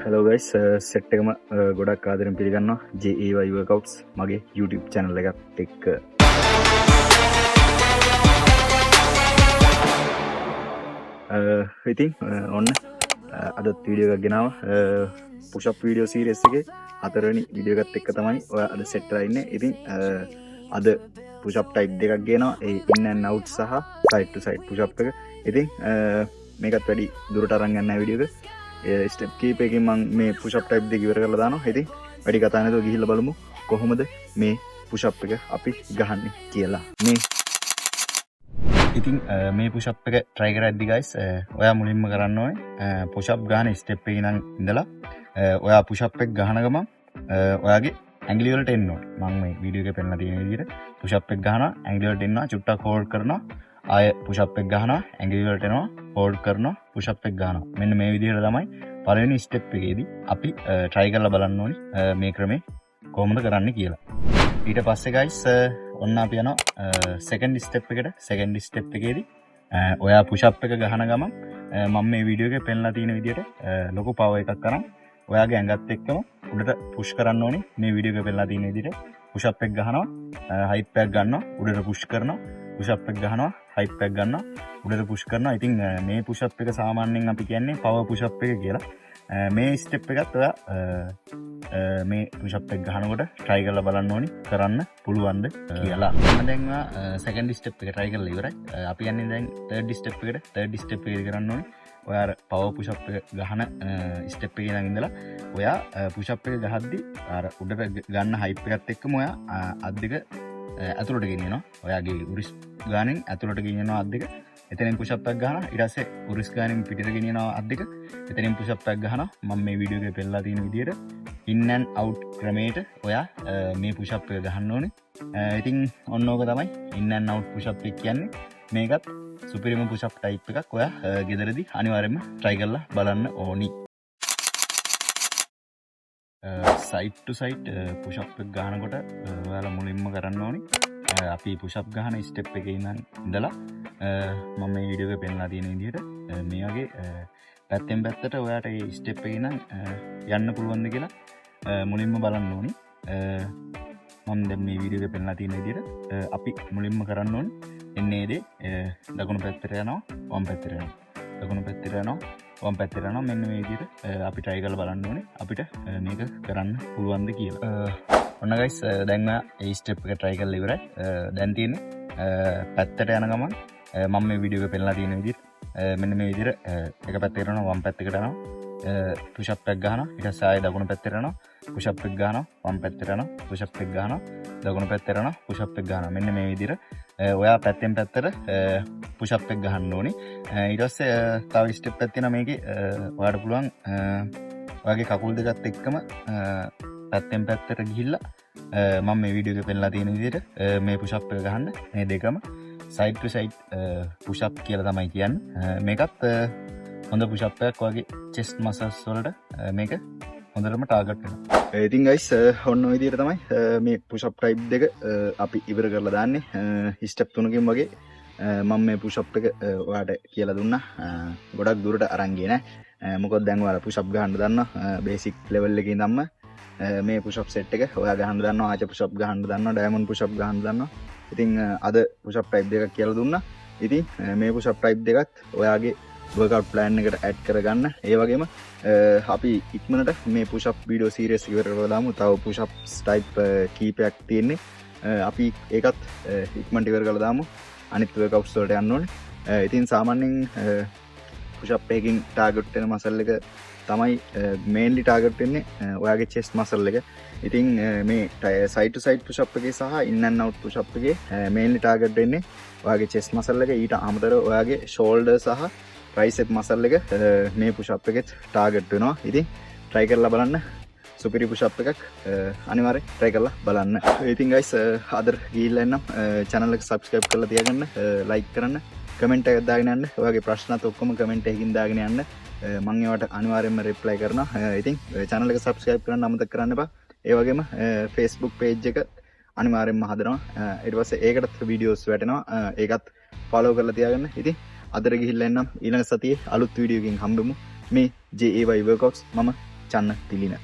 Hello guys, set එකම ගොඩක් ආදරෙන් පිළිගන්නවා JAY Workouts මගේ YouTube channel එකත් එක්ක. ඉතින් ඔන්න අදත් වීඩියෝ එකක් ගෙනාවා. පුෂ් අප් වීඩියෝ සීරීස් එකේ හතරවෙනි වීඩියෝ එකත් එක්ක තමයි ඔයා අද සෙට් වෙලා ඉන්නේ. ඉතින් අද පුෂ් අප් ටයිප් දෙකක් ගෙනාවා. ඒ ඉන් ඇන්ඩ් අවුට් සහ සයිඩ් ටු සයිඩ් පුෂ් අප් එක. ඉතින් මේකත් වැඩි දුරට අරන් යන්නේ නැහැ වීඩියෝ එක. ඒ ස්ටෙප් කීපයකින් මං මේ පුෂ් අප් ටයිප් දෙක ඉවර කරලා දානවා. ඉතින් වැඩි කතා නැතුව ගිහිල්ලා බලමු කොහොමද මේ පුෂ් අප් එක අපි ගහන්නේ කියලා. මේ ඉතින් මේ පුෂ් අප් එක try කරද්දි guys, ඔයා මුලින්ම කරන්න ඕනේ, පුෂ් අප් ගහන ස්ටෙප් එකේ ඉඳන් ඉඳලා, ඔයා පුෂ් අප් එක ගහන ගමන්, ඔයාගේ ඇඟිලි වලට එන්න ඕනේ. මං මේ වීඩියෝ එකේ පෙන්නලා තියෙන විදිහට පුෂ් අප් එක ගහනවා, ඇඟිලි වලට එන්නවා, චුට්ටක් හෝල්ඩ් කරනවා, ආය පුෂ් අප් එක ගහනවා, ඇඟිලි වලට එනවා, හෝල්ඩ් කරනවා, පුෂ් අප් එක ගහනවා. මෙන්න මේ විදිහට තමයි පළවෙනි ස්ටෙප් එකේදී අපි try කරලා බලන්න ඕනේ, මේ ක්‍රමේ කොහොමද කරන්නේ කියලා. ඊට පස්සේ guys, ඔන්න අපි යනවා, සෙකන්ඩ් ස්ටෙප් එකට. සෙකන්ඩ් ස්ටෙප් එකේදී, ඔයා පුෂ් අප් එක ගහන ගමන්, මම මේ වීඩියෝ එකේ පෙන්නලා තියෙන විදිහට, ලොකු පවර් එකක් අරන් ඔයාගේ ඇඟත් එක්කම උඩට පුෂ් කරන්න ඕනේ. මේ වීඩියෝ එකේ පෙන්නලා තියෙන විදිහට පුෂ් අප් එක ගහනවා, හයිප් එකක් ගන්නවා, උඩට පුෂ් කරනවා, පුෂ් අප් එක ගහනවා, හයිප් එකක් ගන්නවා, උඩට පුෂ් කරනවා. ඉතින්, මේ පුෂ් අප් එක සාමාන්‍යයෙන් අපි කියන්නේ පවර් පුෂ් අප් එක කියලා. මේ ස්ටෙප් එකත් ඔයා, මේ පුෂ් අප් එක ගහනකොට try කරලා බලන්න ඕනි කරන්න පුළුවන්ද කියලා. මම දැන් ඔයා, සෙකන්ඩ් ස්ටෙප් එක try කරලා ඉවරයි. අපි යන්නේ දැන් තර්ඩ් ස්ටෙප් එකට. තර්ඩ් ස්ටෙප් එකේදී කරන්න ඕනි ඔයා අර පවර් පුෂ් අප් එක ගහන, ස්ටෙප් එකේ ඉඳන් ඉඳලා ඔයා, පුෂ් අප් එක ගහද්දි අර උඩට ගන්න හයිප් එකත් එක්කම ඔයා, අත් දෙක, ඇතුළට ගෙනියනවා. ඔයාගේ උරිස් ගානෙන් ඇතුළට ගෙනියනවා අත් දෙක. එතනින් පුෂ් අප් එකක් ගහනවා. ඊට පස්සේ උරිස් ගානෙන් පිටට ගෙනියනවා අත් දෙක. එතනින් පුෂ් අප් එකක් ගහනවා. මම මේ වීඩියෝ එකේ පෙන්නලා තියෙන විදිහට ඉන් ඇන්ඩ් අවුට් ක්‍රමයට ඔයා, මේ පුෂ් අප් එක ගහන්න ඕනේ. ඉතින් ඔන්න ඕක තමයි ඉන් ඇන්ඩ් අවුට් පුෂ් අප් එක කියන්නේ. මේකත් සුපිරිම පුෂ් අප් ටයිප් එකක්. ඔයා, ගෙදරදී අනිවාර්යයෙන්ම try කරලා බලන්න ඕනි. සයිඩ් ටු සයිඩ්, පුෂ් අප් එක ගහනකොට, ඔයාලා මුලින්ම කරන්න ඕනි, අපි පුෂ් අප් ගහන ස්ටෙප් එකේ ඉඳලා, මම මේ වීඩියෝ එකේ පෙන්නලා තියෙන විදිහට, මේ වගේ, පැත්තෙන් පැත්තට ඔයාට මේ ස්ටෙප් එකේ ඉඳන්, යන්න පුළුවන්ද කියලා, මුලින්ම බලන්න ඕනි. මම දැන් මේ වීඩියෝ එකේ පෙන්නලා තියෙන විදිහට, අපි මුලින්ම කරන්න ඕනි එන්නේ දේ, දකුණු පැත්තට යනවා, වම් පැත්තට යනවා, දකුණු පැත්තට යනවා, වම් පැත්තට යනවා. මෙන්න මේ විදිහට, අපි try කරලා බලන්න ඕනේ අපිට, මේක කරන්න පුළුවන්ද කියලා. ඔන්න guys, දැන් ඔයා මේ ස්ටෙප් එක try කරලා ඉවරයි. දැන් තියෙන්නේ, පැත්තට යන ගමන්, මම මේ වීඩියෝ එක පෙන්නලා තියෙන විදිහට, මෙන්න මේ විදිහට, එක පැත්තකට යනවා, වම් පැත්තකට යනවා, පුෂ් අප් එකක් ගහනවා. ඊට පස්සේ ආයෙ දකුණු පැත්තට යනවා, පුෂ් අප් එක ගහනවා, වම් පැත්තට යනවා, පුෂ් අප් එක ගහනවා, දකුණු පැත්තට යනවා, පුෂ් අප් එක ගහනවා. මෙන්න මේ විදිහට, ඔයා පැත්තෙන් පැත්තට, පුෂ් අප් එක ගහන්න ඕනේ. ඊට පස්සේ, තව ස්ටෙප් එකක් තියෙනවා මේකේ. ඔයාට පුළුවන්, ඔයාගේ කකුල් දෙකත් එක්කම, පැත්තෙන් පැත්තට ගිහිල්ලා, මම මේ වීඩියෝ එකේ පෙන්නලා තියෙන විදිහට, මේ පුෂ් අප් එක ගහන්න. මේ දෙකම සයිඩ් ටු සයිඩ්, පුෂ් අප් කියලා තමයි කියන්නේ. මේකත්, හොඳ පුෂ් අප් එකක්. ඔයාගේ චෙස්ට් මසල්ස් වලට, මේක හොඳටම ටාගට් වෙනවා. ඉතින් ගයිස්, ඔන්න ඔය විදිහට තමයි, මේ පුෂ් අප් ටයිප් දෙක, අපි ඉවර කරලා දාන්නේ. ස්ටෙප් තුනකින් වගේ, මම මේ පුෂ් අප් එක, ඔයාට කියලා දුන්නා. ගොඩක් දුරට අරන් ගියේ නෑ. මොකද දැන් ඔයාලා පුෂ් අප් ගහන්න දන්නවා. බේසික් ලෙවල් එකේ ඉඳන්ම, මේ පුෂ් අප් සෙට් එක ඔයා ගහන්න දන්නවා. ආචර් පුෂ් අප් ගහන්න දන්නවා, ඩයමන්ඩ් පුෂ් අප් ගහන්න දන්නවා. ඉතින්, අද පුෂ් අප් ටයිප් දෙකක් කියලා දුන්නා. ඉතින්, මේ පුෂ් අප් ටයිප් දෙකත් ඔයාගේ වර්කවුට් ප්ලෑන් එකට ඇඩ් කරගන්න. ඒ වගේම, අපි ඉක්මනට මේ පුෂ් අප් වීඩියෝ සීරීස් ඉවර කරලා දාමු. තව පුෂ් අප්ස් ටයිප්, කීපයක් තියෙන්නේ. අපි ඒකත්, ඉක්මනට ඉවර කරලා දාමු. අනිත් වර්කවුට්ස් වලට යන්න ඕනේ. ඉතින් සාමාන්‍යයෙන්, පුෂ් අප් එකකින් ටාගට් වෙන මසල් එක තමයි, මේන්ලි ටාගට් වෙන්නේ, ඔයාගේ චෙස්ට් මසල් එක. ඉතින්, මේ සයිඩ් ටු සයිඩ් පුෂ් අප් එකේ සහ ඉන් ඇන්ඩ් අවුට් පුෂ් අප් එකේ, මේන්ලි ටාගට් වෙන්නේ ඔයාගේ චෙස්ට් මසල් එක. ඊට අමතරව ඔයාගේ ෂෝල්ඩර් සහ ට්‍රයිසෙප් මසල් එක, මේ පුෂ් අප් එකෙත් ටාගට් වෙනවා. ඉතින් try කරලා බලන්න. සුපිරි පුෂ් අප් එකක්, අනිවාර්යෙන් try කරලා බලන්න. ඉතින් guys, අද ගිහිල්ලා එන්නම්. channel එක subscribe කරලා තියාගන්න, like කරන්න, කමෙන්ට් එකක් දාගෙන යන්න. ඔයාගේ ප්‍රශ්නත් ඔක්කොම කමෙන්ට් එකකින් දාගෙන යන්න. මං ඒවට අනිවාර්යෙන්ම රිප්ලයි කරනවා. ඉතින් channel එක subscribe කරන්න අමතක කරන්න එපා. ඒ වගේම, Facebook page එක අනිවාර්යෙන්ම හදනවා. ඊට පස්සේ ඒකටත් වීඩියෝස් වැටෙනවා. ඒකත් follow කරලා තියාගන්න. ඉතින් අදට ගිහිල්ලා එන්නම්. ඊළඟ සතියේ අලුත් වීඩියෝ එකකින් හම්බෙමු. මේ JAY Workouts මම චන්න තිලින.